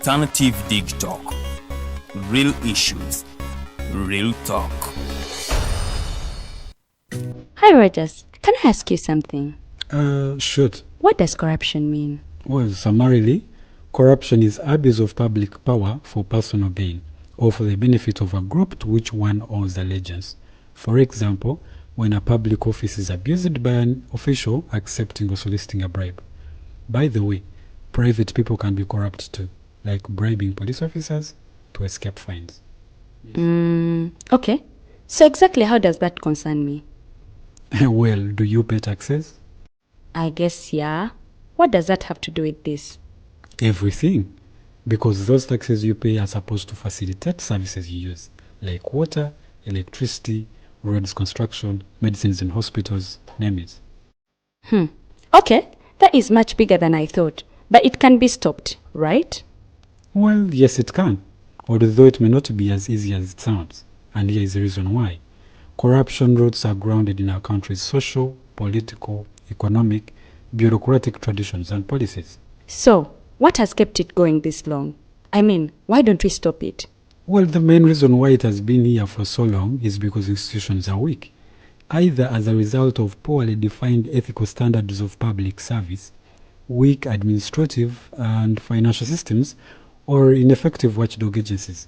Alternative Digitalk. Real issues, real talk. Hi, Rogers. Can I ask you something? Shoot. What does corruption mean? Well, summarily, corruption is abuse of public power for personal gain or for the benefit of a group to which one owes allegiance. For example, when a public office is abused by an official accepting or soliciting a bribe. By the way, private people can be corrupt too, like bribing police officers to escape fines. Okay. So exactly how does that concern me? Well, do you pay taxes? I guess, yeah. What does that have to do with this? Everything. Because those taxes you pay are supposed to facilitate services you use, like water, electricity, roads construction, medicines in hospitals, name it. Okay, that is much bigger than I thought. But it can be stopped, right? Well, yes, it can, although it may not be as easy as it sounds. And here is the reason why. Corruption roots are grounded in our country's social, political, economic, bureaucratic traditions and policies. So, what has kept it going this long? I mean, why don't we stop it? Well, the main reason why it has been here for so long is because institutions are weak, either as a result of poorly defined ethical standards of public service, weak administrative and financial systems, or ineffective watchdog agencies.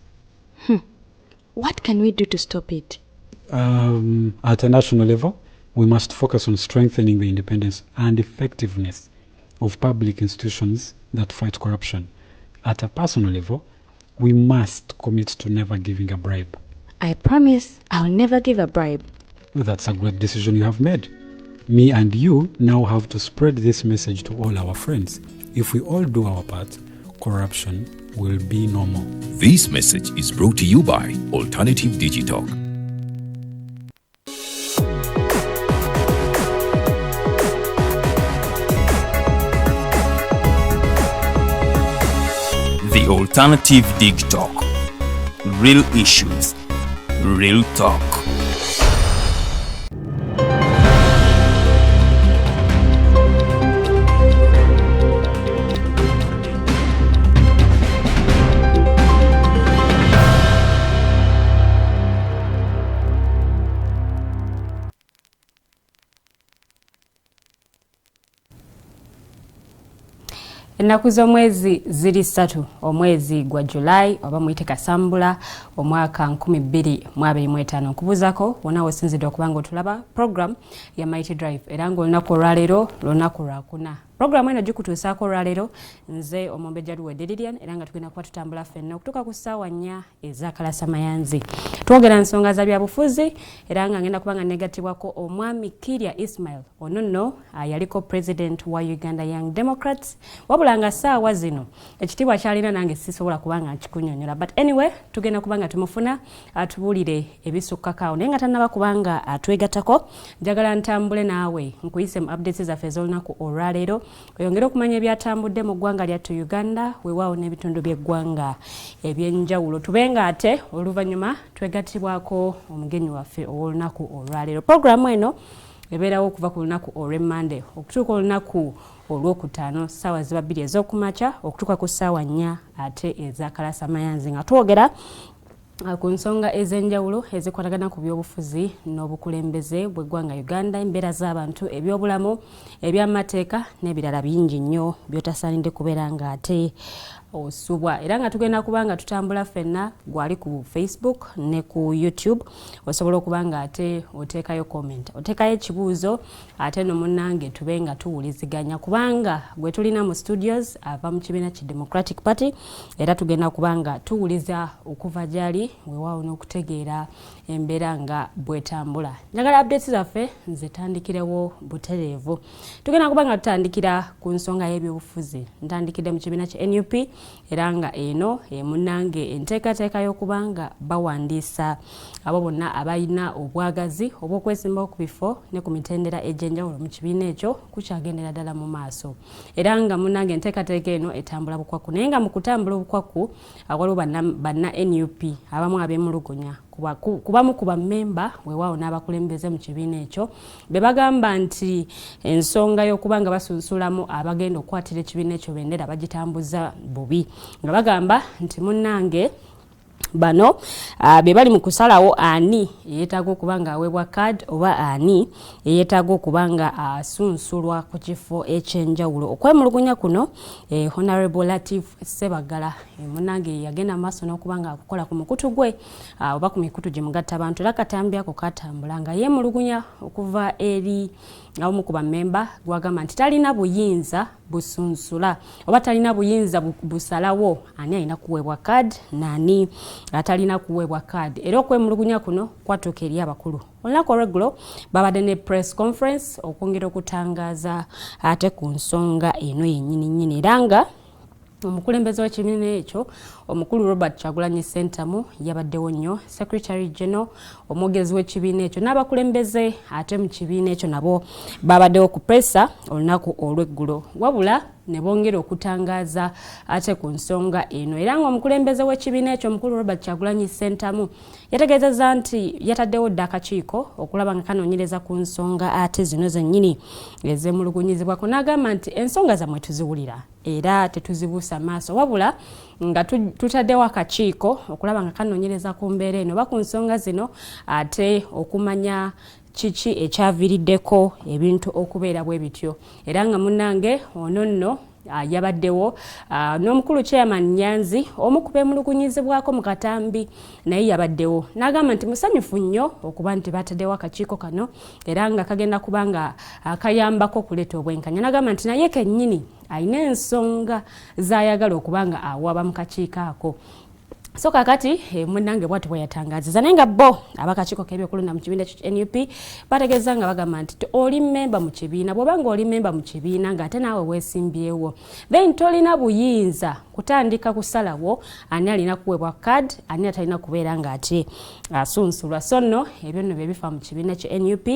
What can we do to stop it? At a national level, we must focus on strengthening the independence and effectiveness of public institutions that fight corruption. At a personal level, we must commit to never giving a bribe. I promise I'll never give a bribe. That's a great decision you have made. Me and you now have to spread this message to all our friends. If we all do our part, corruption will be no more. This message is brought to you by Alternative Digitalk. The Alternative Digitalk. Real issues, real talk. Ennaku z'omwezi ziri 3, omwezi gwa July oba muyite Kasambula, omwaka 2025. Nkubuuzaako wonna wesinzidde okuba nga otulaba program ya Mighty Drive, era ng'olunaku olwaleero lunaku lwakuna. Program eno gikutuusaako olwaleero nze omumbejja Luwedde Lilian, era nga tugenda kuba tutambula ffenna okutuuka ku ssaawa 4 ez'akalasamayanzi. Twogera nsonga za byabufuzi, era nga ngenda kuba nga negattibwako omwami Kirya Ismail. Ono nno yaliko president wa Uganda Young Democrats, wabula nga ssaawa zino ekitiibwa kyalina nange sisobola kuba nga nkikunnyonnyola. But anyway, tugenda kuba nga tumufuna atubuulire ebisukkako awo, naye nga tannaba kuba nga atwegattako, njagala ntambule naawe nkuyise mu updates zaffe ez'olunaku olwaleero, oyongere okumanya ebyatambudde mu ggwanga lyattu Uganda, weewaawo n'ebitundu by'eggwanga ebyenjawulo. Tube nga ate oluvannyuma twegattibwako omugenyi waffe ow'olunaku olwaleero. Puroguramu eno ebeerawo okuva ku lunaku olw'Emmande okutuuka olunaku olwokutaano, ssaawa ziba 2 ez'okumakya okutuuka ku ssaawa 4 ate ez'akalasamayanzi, nga twogera ku nsonga ez'enjawulo ezikwatagana ku byobufuzi n'obukulembeze bw'eggwanga Uganda, embeera z'abantu, ebyobulamu, ebyamateeka n'ebirala bingi nnyo by'otasaanidde kubeera ng'ate osubwa. Era nga tugenda kuba nga tutambula ffenna, gwali ku Facebook ne ku YouTube, osobola okuba nga ate oteekayo comment, oteekayo ekibuuzo, ate no munnange tube nga tuwuliziganya, kubanga gwe tulina mu studios ava mu kibiina ki Democratic Party, era tugenda kuba nga tuwuliza okuva gy'ali, weewaawo n'okutegeera embeera nga bwetambula. Njagala updates zaffe nze tandikirewo butereevu. Tugenda kuba nga tutandikira ku nsonga y'ebyobufuzi. Ntandikidde mu kibiina ki NUP, era nga eno munnange enteekateeka y'okuba nga bawandiisa abo bonna abalina obwagazi obw'okwesimbawo ku bifo ne ku mitendera egy'enjawulo mu kibiina ekyo kukyagendera ddala mu maaso. Era nga munnange enteekateeka eno etambula bukwaku, naye nga mu kutambula obukwaku waliwo banna NUP abamu abeemulugunya Kubamu ku bammemba weewaawo n'abakulembeze mu kibiina ekyo be bagamba nti ensonga y'okuba nga basunsulamu abagenda okukwatira ekibiina ekyo bendera bagitambuza bubi, nga bagamba nti munnange bano be bali mu kusalawo ani eyeetaaga okuba nga aweebwa card oba ani eyeetaaga okuba nga asunsulwa ku kifo ekyenjawulo. Okwemulugunya kuno, Honorable Latif Sebagala, munnange yagenda maaso n'okuba nga akukola ku mukutu gwe oba ku mikutu gye mugatta abantu, era katambi ako katambula nga yeemulugunya okuva eri abamu ku bammemba gwagamba nti talina buyinza busunsula oba talina buyinza busalawo ani alina kuweebwa card naani atalina kuweebwa card. Era okwemulugunya kuno kwatuuka eri abakulu. Olunaku olweggulo babadde ne press conference okwongera okutangaaza ate ku nsonga eno yennyini nnyini, era nga omukulembeze w'ekibiina ekyo omukulu Robert Kyagulanyi Ssentamu yabaddewo nnyo, secretary general, omwogezi w'ekibiina ekyo n'abakulembeze ate mu kibiina ekyo nabo babaddewo ku presser olunaku olw'eggulo, wabula ne bongera okutangaaza ate ku nsonga eno. Era ng'omukulembeze w'ekibiina ekyo omukulu Robert Kyagulanyi Ssentamu yategeezezza nti yataddewo dda akakiiko okulaba nga kanoonyereza ku nsonga ate zino zennyini ezemulugunyizibwako, n'agamba nti ensonga zammwe tuziwulira era tetuzibuusa maaso, wabula nga tutaddewo akakiiko okulaba nga kanoonyereza ku mbeera eno oba ku nsonga zino ate okumanya kiki ekyaviiriddeko ebintu okubeera bwe bityo. Era nga munnange ono nno yabaddewo n'omukulu chairman Nyanzi, omu ku beemulugunyizibwako mu katambi, naye yabaddewo n'agamba nti musanyufu nnyo okuba nti bataddewo akakiiko kano era nga kagenda kuba nga kayambako okuleeta obwenkanya, n'agamba nti naye kennyini alina ensonga z'ayagala okuba nga awaba mu kakiiko ako. So kakati munnange bwati bwe yatangaziza, naye nga bo abakakiiko k'ebyokulonda mu kibiina kya NUP bategeeza nga bagamba nti oli memba mu kibiina, bw'oba nga oli memba mu kibiina ng'ate naawe weesimbyewo, then tolina buyinza kutandika kusalawo ani alina kuweebwa card, ani atalina kubeera ng'ate asunsulwa. So nno ebyo nno bye bifa mu kibiina kya NUP.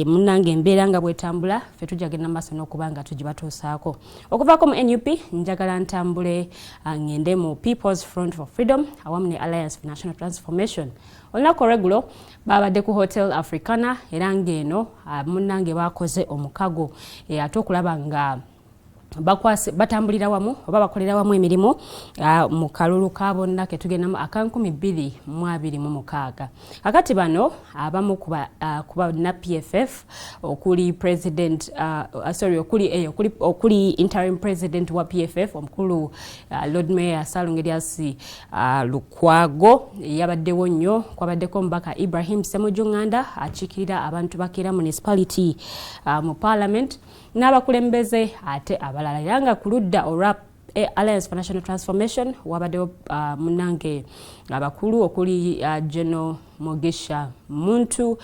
Munnange embeera nga bwetambula, ffe tujja genda maaso n'okuba nga tugibatuusaako. Okuvaako mu NUP, njagala ntambule ngende mu People's Front for Freedom awamu ne Alliance for National Transformation. Olunaku olweggulo babadde ku Hotel Africana, era ng'eno munnange bakoze omukago ate okulaba nga bakwase batambulira wamu oba bakolera wamu emirimu mu kalulu ka bonna ketugendamu aka 2026. Kakati bano abamu kuba na PFF okuli president, sorry, okuli interim president wa PFF omukulu Lord Mayor Ssalongo Erias Lukwago yabaddewo nnyo. Kwabaddeko omubaka Ibrahim Ssemujju Nganda akiikirira abantu Bakira Municipality mu parliament n'abakulembeze ate abalala. Era nga ku ludda olwa Alliance for National Transformation wabaddewo munnange abakulu okuli General Mugisha Muntu,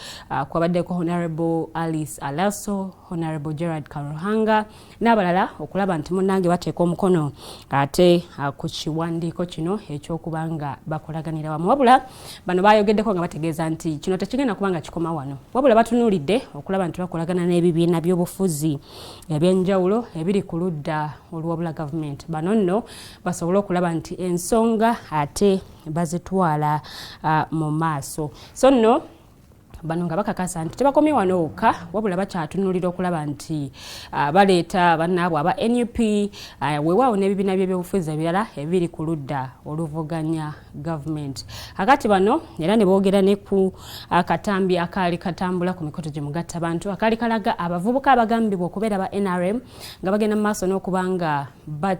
kwabaddeko Honorable Alice Alaso, Honorable Gerard Karuhanga n'abalala, okulaba nti munnange bateeka omukono ate ku kiwandiiko kino ekyokuba nga bakolaganira wamu. Wabula bano bayogeddeko nga bategeeza nti kino tekigenda kuba nga kikoma wano, wabula batunuulidde okulaba nti bakolagana n'ebibiina by'obufuzi ebyenjawulo ebiri ku ludda oluwabula gavumenti, bano nno basobole okulaba nti ensonga ate bazitwala mu maaso. So nno bano nga bakakasa nti tebakomye wano wokka, wabula bakyatunulira okulaba nti baleeta bannaabwe aba NUP, weewaawo n'ebibiina by'ebyobufuzi ebirala ebiri ku ludda oluvuganya gavumenti. Akati bano era ne boogera ne ku katambi akaali katambula ku mikutu gye mugatta bantu akaali kalaga abavubuka abagambibwa okubeera ba NRM nga bagenda mu maaso n'okuba nga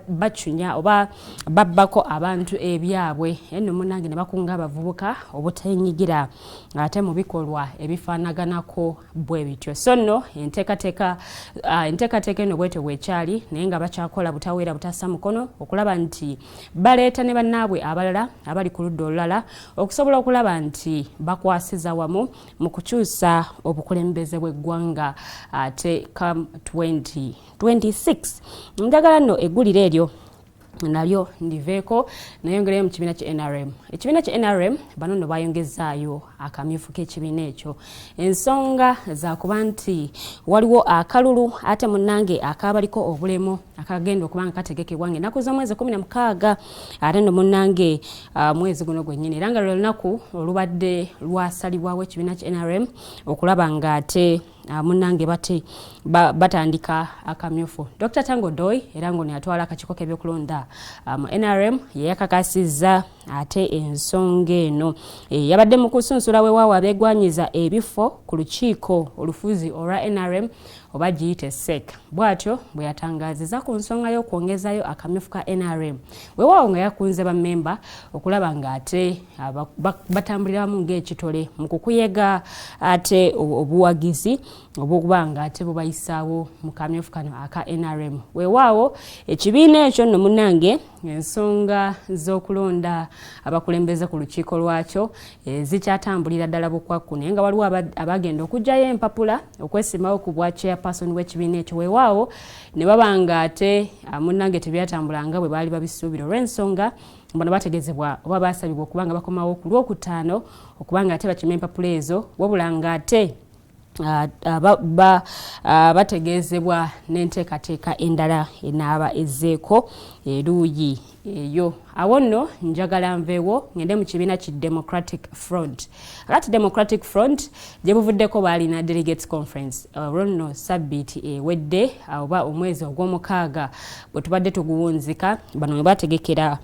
bacunya oba babbako abantu ebyabwe. Eno munnange ne bakunga abavubuka obutenyigira ate mu bikolwa ebifaanaganako bwe bityo. So nno enteekateeka eno bwetyo bwekyali, naye nga bakyakola butaweera butassa mukono okulaba nti baleeta ne bannaabwe abalala abali ku ludda olulala okusobola okulaba nti bakwasiza wamu mu kukyusa obukulembeze bw'eggwanga ate come 2026. Njagala nno eggulire eryo. Nalyo ndiveeko nayongereyo mu kibiina kya NRM. Ekibiina kya NRM bano nno bayongezaayo akamyufu k'ekibiina ekyo. Ensonga zakuba nti waliwo akalulu ate munnange akabaliko obulemu akagenda okuba nga kategekebwa nga ennaku z'omwezi 16, ate nno munnange mwezi guno gwennyini, era nga lwe lunaku olubadde lwasalibwawo ekibiina kya NRM okulaba nga ate munnange bate batandika akamyufu. Dr Tango Doi, era ngono yatwala akakiiko k'ebyokulonda mu NRM, yeyakakasizza ate ensonga eno. Yabadde mu kusunsula weewaawo abeegwanyiza ebifo ku lukiiko olufuzi olwa NRM oba giyite SEC. Bw'atyo bwe yatangaziza ku nsonga y'okwongezayo akamyufu ka NRM, weewaawo nga yakunze bammemba okulaba ng'ate batambulira wamu ng'ekitole mu kukuyega ate obuwagizi obwokuba nga ate bubayisaawo mu kamyufu kano aka NRM. Weewaawo ekibiina ekyo nno munnange ensonga z'okulonda abakulembeze ku lukiiko lwakyo zikyatambulira ddala bukwakku, naye nga waliwo abagenda okuggyayo empapula okwesimawo ku bwa chairperson w'ekibiina ekyo, weewaawo ne baba nga ate munnange tebyatambula nga bwe baali babisuubira, olw'ensonga bano bategezebwa oba basabibwa okuba nga bakomawo ku Lwokutaano okuba nga ate bakima empapula ezo, wabula nga ate bategeezebwa n'enteekateeka endala enaaba ezzeeko eruuyi eyo. Awo nno njagala nveewo ngende mu kibiina ki Democratic Front. Akati Democratic Front gye buvuddeko baalina delegates conference, olwo nno sabbiiti ewedde oba omwezi ogw'omukaaga bwe tubadde tuguwunzika, bano we bategekera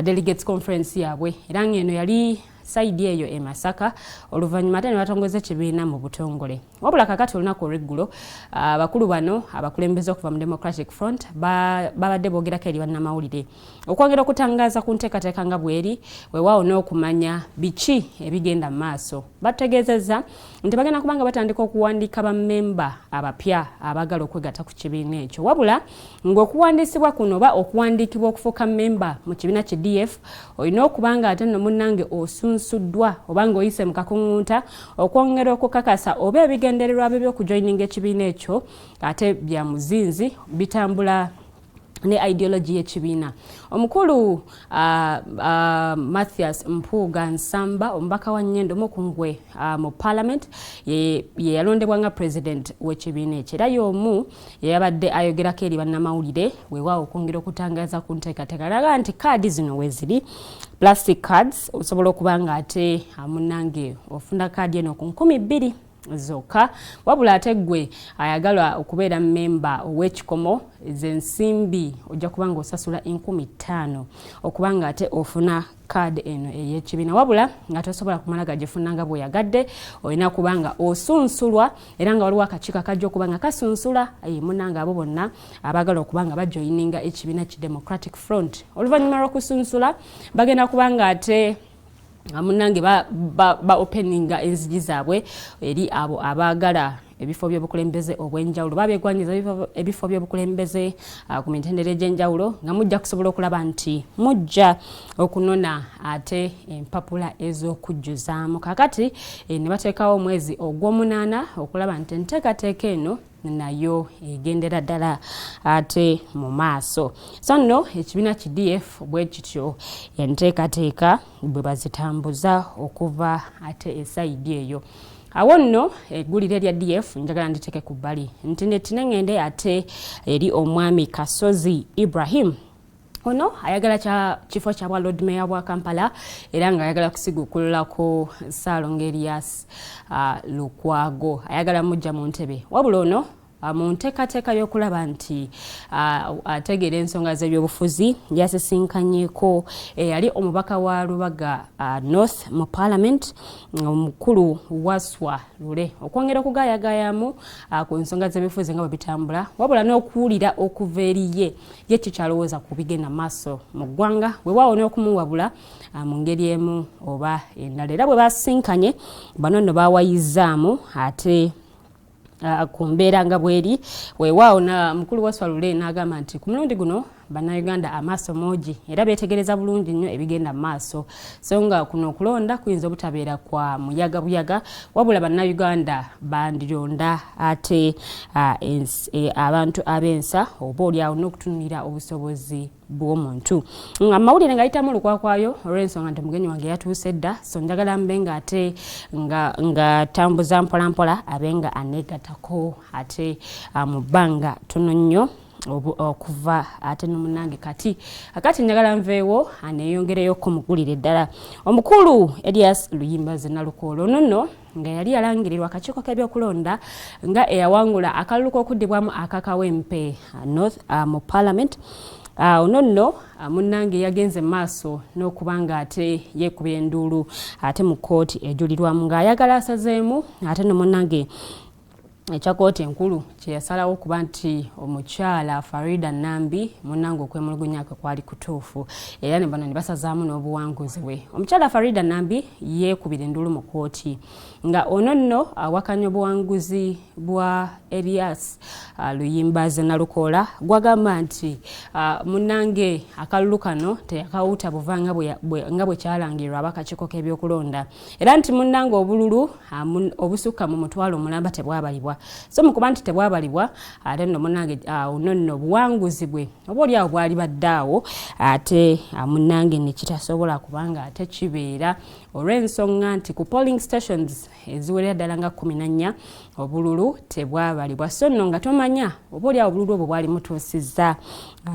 delegates conference yaabwe, era ng'eno yali side eyo e Masaka, oluvannyuma ate ne batongoza ekibiina mu butongole. Wabula kakati olunaku olw'eggulo abakulu bano abakulembeze okuva mu Democratic Front babadde boogerako eri bannamawulire okwongera okutangaza ku nteekateeka nga bweri, weewaawo n'okumanya biki ebigenda mu maaso. Bategeezezza nti bagenda kubanga batandika okuwandiika bammemba abapya abaagala okwegatta ku kibiina ekyo, wabula ng'okuwandiisibwa kuno oba okuwandiikibwa okufuuka mmemba mu kibiina ki DF olina okuba nga ate nno munnange osunsuddwa oba ng'oyise mu kakuŋŋunta okwongera okukakasa oba ebigendererwa byo by'okujoyininga ekibiina ekyo ate bya muzinzi, bitambula ne ideology y'ekibiina. Omukulu Mathias Mpuuga Nsamba, omubaka wa Nyendo Mukungwe mu parliament, ye yalondebwa nga president w'ekibiina ekyo, era y'omu yeyabadde ayogerako eri bannamawulire, weewaawo okwongera okutangaza ku nteekateeka, laga nti kaadi zino weeziri, plastic cards, osobola okuba nga ate munnange ofuna kaadi eno ku 2000 zokka, wabula ate ggwe ayagala okubeera mmemba ow'ekikomo, zensimbi ojja kuba nga osasula 5000 okuba nga ate ofuna kaadi eno ey'ekibiina, wabula nga tosobola kumala gagifuna nga bw'oyagadde, olina kuba nga osunsulwa, era nga waliwo akakiiko akajja okuba nga kasunsula munanga abo bonna abaagala okuba nga bajoyininga ekibiina ki Democratic Front. Oluvannyuma lw'okusunsula bagenda kuba nga ate munange ba openinga enzigi zaabwe eri abo abaagala ebifo by'obukulembeze obw'enjawulo, babyegwanyiza ebifo by'obukulembeze ku mitendera egy'enjawulo, nga mujja kusobola okulaba nti mujja okunona ate empapula ez'okujjuzaamu. Kakati ne bateekawo omwezi ogw'omunaana okulaba nti enteekateeka eno nayo egendera ddala ate mu maaso. So nno ekibiina ki DF bwe kityo enteekateeka bwe bazitambuza okuva ate e side eyo. Awo nno eggulire erya DF njagala nditeeke ku bbali nti netine ŋŋende ate eri omwami Kasozi Ibrahim. Ono ayagala kya kifo kya bwa Lord Mayor bwa Kampala, era nga ayagala kusigukululako Ssaalongo Erias Lukwago, ayagala mujja mu ntebe. Wabula ono mu nteekateeka y'okulaba nti ategeera ensonga z'ebyobufuzi, yasisinkanyeko eyali omubaka wa Lubaga North mu parliament, omukulu Waswa Lule, okwongera okugayagayamu ku nsonga z'ebyobufuzi nga bwe bitambula, wabula n'okuwulira okuva eri ye ye kikyalowooza ku bigenda maaso mu ggwanga, weewaawo n'okumuwabula mu ngeri emu oba endala. Era bwe basinkanye bano nno bawayizaamu ate ku mbeera nga bweri, weewaawo na mukulu Waswa Lule n'agamba nti ku mulundi guno Bannayuganda amaaso moogi era beetegereza bulungi nnyo ebigenda mu maaso, so nga kuno okulonda kuyinza obutabeera kwa muyaga buyaga, wabula Bannayuganda bandironda ate abantu ab'ensa, oba oliawo n'okutunulira obusobozi. bw'omuntu. Amawulire ngayitamu olukwakwayo olw'ensonga nti omugenyi wange yatuuse dda, so njagala mbe nga ate nga tambuza mpolampola abe nga aneegattako ate mu bbanga ttono nnyo okuva ate nomunange. Kati akati njagala nveewo aneeyongereyo mugulire ddala omukulu Erias Luyimbazi Nalukoola. Ono nno nga yali yalangirirwa akakiiko k'ebyokulonda nga eyawangula akalulu k'okuddibwamu akakawempe North mu Parliament. Ono nno munnange yagenze maaso n'okuba nga ate yeekubira enduulu ate mu kkooti ejulirwamu ng'ayagala asazeemu ate no munnange ekya kkooti enkulu kyeyasalawo okuba nti omukyala Farida Nambi munnange okwemulugunya kwe kwali kutuufu, era ne bano ne basazaamu n'obuwanguzi bwe. Omukyala Farida Nambi yeekubira enduulu mu kkooti nga ono nno awakanya obuwanguzi bwa Erias Luyimbazi Nalukoola, gwagamba nti munnange akalulu kano teyakawuta buva nga bwe kyalangirirwa abakakiiko k'ebyokulonda, era nti munnange obululu obusukka mu 500,000 tebwabalibwa. So mu kuba nti tebwabalibwa, ate nno munnange ono nno obuwanguzi bwe oba oli awo bwali badde awo ate munnange ne kitasobola kubanga ate kibeera olw'ensonga nti ku polling stations eziwerera ddala nga 14 obululu tebwabalibwa. So nno nga tomanya oba oli awo obululu obwo bwali mutuusizza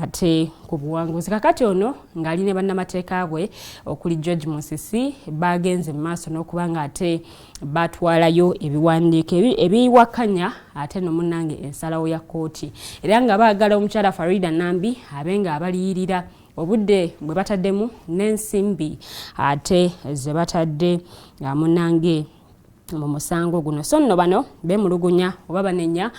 ate ku buwanguzi. Kakati ono ng'ali ne bannamateeka bwe okuli George Musisi, bagenze mu maaso n'okuba nga ate batwalayo ebiwandiiko ebiwakanya ate no munnange ensalawo ya kkooti, era nga baagala omukyala Farida Nambi abe nga abaliyirira obudde bwe bataddemu n'ensimbi ate ze batadde munnange mu musango guno. So nno bano beemulugunya oba banenya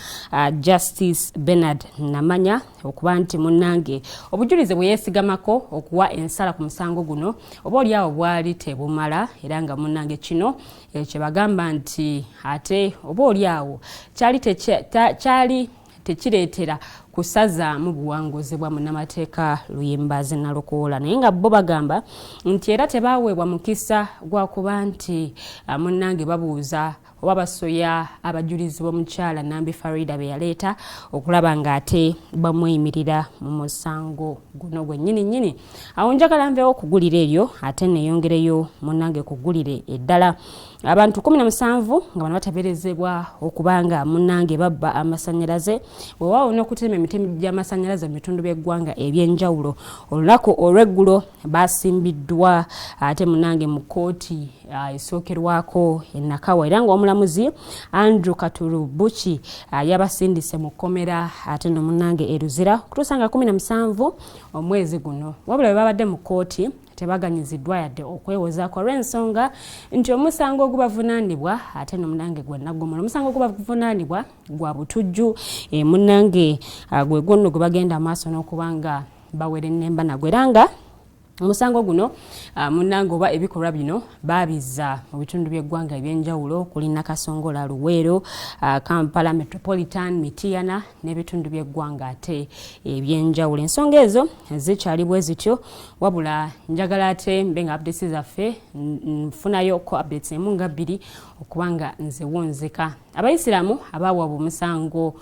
Justice Bernard Namanya okuba nti munnange obujulizi bwe yeesigamako okuwa ensala ku musango guno oba oli awo bwali tebumala, era nga munnange kino kye bagamba nti ate oba oli awo kyali tekireetera kusazaamu buwanguzi bwa munnamateeka Luyimbazi Nalukoola. Naye nga bo bagamba nti era tebaweebwa mukisa gwa kuba nti munnange babuuza oba basoya abajulizi b'omukyala Nambi Farida be yaleeta okulaba ng'ate bamweyimirira mu musango guno gwennyini nnyini. Awo njagala nveewo okugulira eryo ate neeyongereyo munnange kugulire eddala. Abantu 17 nga bano bateeberezebwa okuba nga munnange babba amasannyalaze weewaawo n'okutema emiti gy'amasannyalaze mu bitundu by'eggwanga ebyenjawulo, olunaku olw'eggulo basimbiddwa ate munnange mu kkooti esookerwako e Nakawa, era ng'omulamuzi Andrew Katulubuki yabasindise mu kkomera ate no munnange e Luzira okutuusa nga 17 omwezi guno. Wabula bwe babadde mu kkooti tebaganyiziddwa yadde okwewozaako olw'ensonga nti omusango ogubavunaanibwa ate nomunange gwa naggomola, omusango ogubavunaanibwa gwa butujju. Munnange gwe gwonno gwe bagenda maaso n'okuba nga bawera ennemba nagwo, era nga omusango guno munnange oba ebikolwa bino baabizza mu bitundu by'eggwanga ebyenjawulo okuli Nakasongola, Luweero, Kampala Metropolitan, Mityana n'ebitundu by'eggwanga ate ebyenjawulo. Ensonga ezo zikyali bwe zityo, wabula njagala ate mbe nga updates zaffe nfunayo ko updates emu nga bbiri okuba nga nze wunzika. Abayisiraamu abaawaba omusango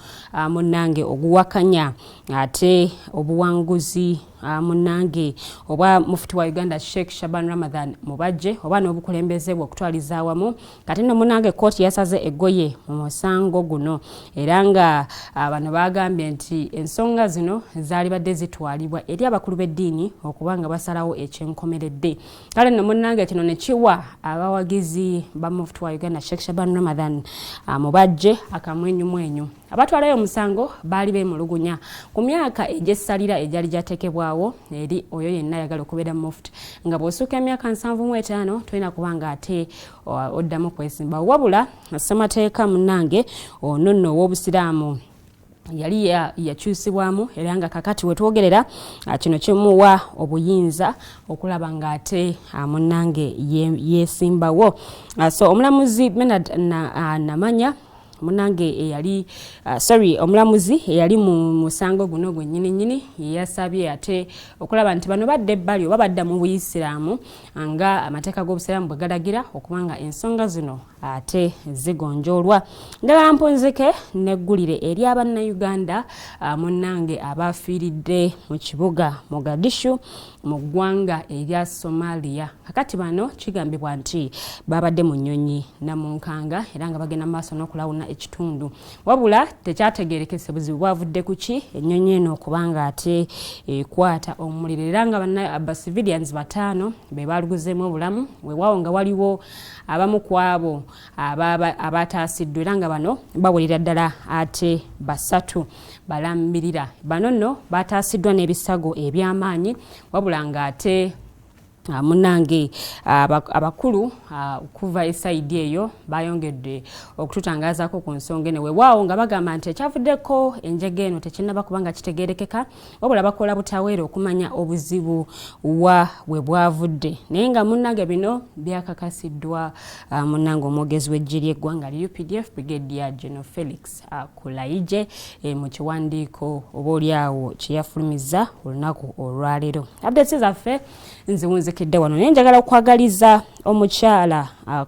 munnange oguwakanya ate obuwanguzi munnange obwa mufuti wa Uganda Sheikh Shaban Ramadhan Mubajje oba n'obukulembeze bwe okutwaliza awamu, kati nno munnange kkooti yasaze eggoye mu musango guno, era nga bano bagambye nti ensonga zino zaali badde zitwalibwa eri abakulu b'eddiini okuba nga basalawo ekyenkomeredde. Kale nno munnange kino ne kiwa abawagizi ba mufuti wa Uganda Sheikh Shaban Ramadhan Mubajje akamwenyumwenyu. Abatwalayo omusango baali beemulugunya ku myaka egy'essalira egyali gyateekebwawo eri oyo yenna ayagala okubeera mufuti, nga bw'osukka emyaka 75 tolina kuba nga ate oddamu kwesimbawo. Wabula ssemateeka munnange ono nno ow'obusiraamu yali yakyusibwamu, era nga kakati wetwogerera kino kimuwa obuyinza okulaba ng'ate munnange yeesimbawo. So omulamuzi Bernard Namanya Munange eyali sorry, omulamuzi eyali mu musango guno gwennyini nnyini yeyasabye ate okulaba nti bano badda ebbali oba badda mu buyisiraamu nga amateeka g'obusiraamu bwe galagira, okubanga ensonga zino ate zigonjoolwa. Njagala mpunzike neggulire eri Abannayuganda munnange abafiiridde mu kibuga Mogadishu mu ggwanga erya Somalia. Kakati bano kigambibwa nti babadde mu nnyonyi namunkanga era nga bagenda mu maaso n'okulawuna ekitundu, wabula tekyategerekese buzibu bwavudde ku ki ennyonyi eno okubanga ate ekwata omuliro, era nga ba civilians 5 be baluguzeemu obulamu. Weewaawo nga waliwo abamu ku abo abataasiddwa, era nga bano bawerera ddala ate 3 balambirira. Bano nno bataasiddwa n'ebisago eby'amaanyi, wabula ng'ate munange abakulu okuva e side eyo bayongedde okututangazaako ku nsonga eno. Weewaawo nga bagamba nti ekyavuddeko enjega eno tekinnaba kubanga kitegerekeka, wabula bakola butaweera okumanya obuzibu wa we bwavudde. Naye nga munnange bino byakakasiddwa munnange omwogezi w'eggye ly'eggwanga li UPDF, Brigadier General Felix Kulayigye, mu kiwandiiko oba oliawo kyeyafulumizza olunaku olwaleero. Updates zaffe nziwunzikidde wano, naye njagala okwagaliza omukyala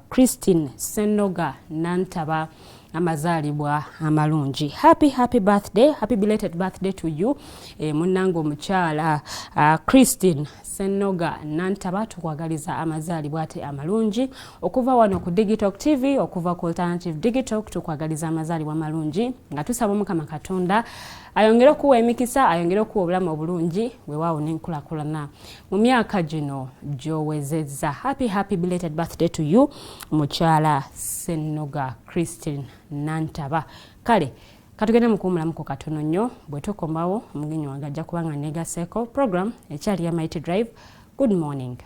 Christine Senoga Nantaba amazaalibwa amalungi. Happy, happy birthday, happy belated birthday to you. Munnange omukyala Christine Senoga Nantaba, tukwagaliza amazaalibwa ate amalungi okuva wano ku Digital TV, okuva ku Alternative Digital. Tukwagaliza amazaalibwa amalungi nga tusaba Omukama Katonda ayongere okuwa emikisa, ayongere okuwa obulamu obulungi, weewaawo n'enkulaakulana mu myaka gino gy'owezezza. Happy, happy belated birthday to you, mukyala Senoga Christine Nantaba. Kale katugende mu kuwumulamuko katono nnyo. Bwe tukomawo, omugenyi wange ajja kuba nga negaseeko. Program ekyali ya Mighty Drive. Good morning.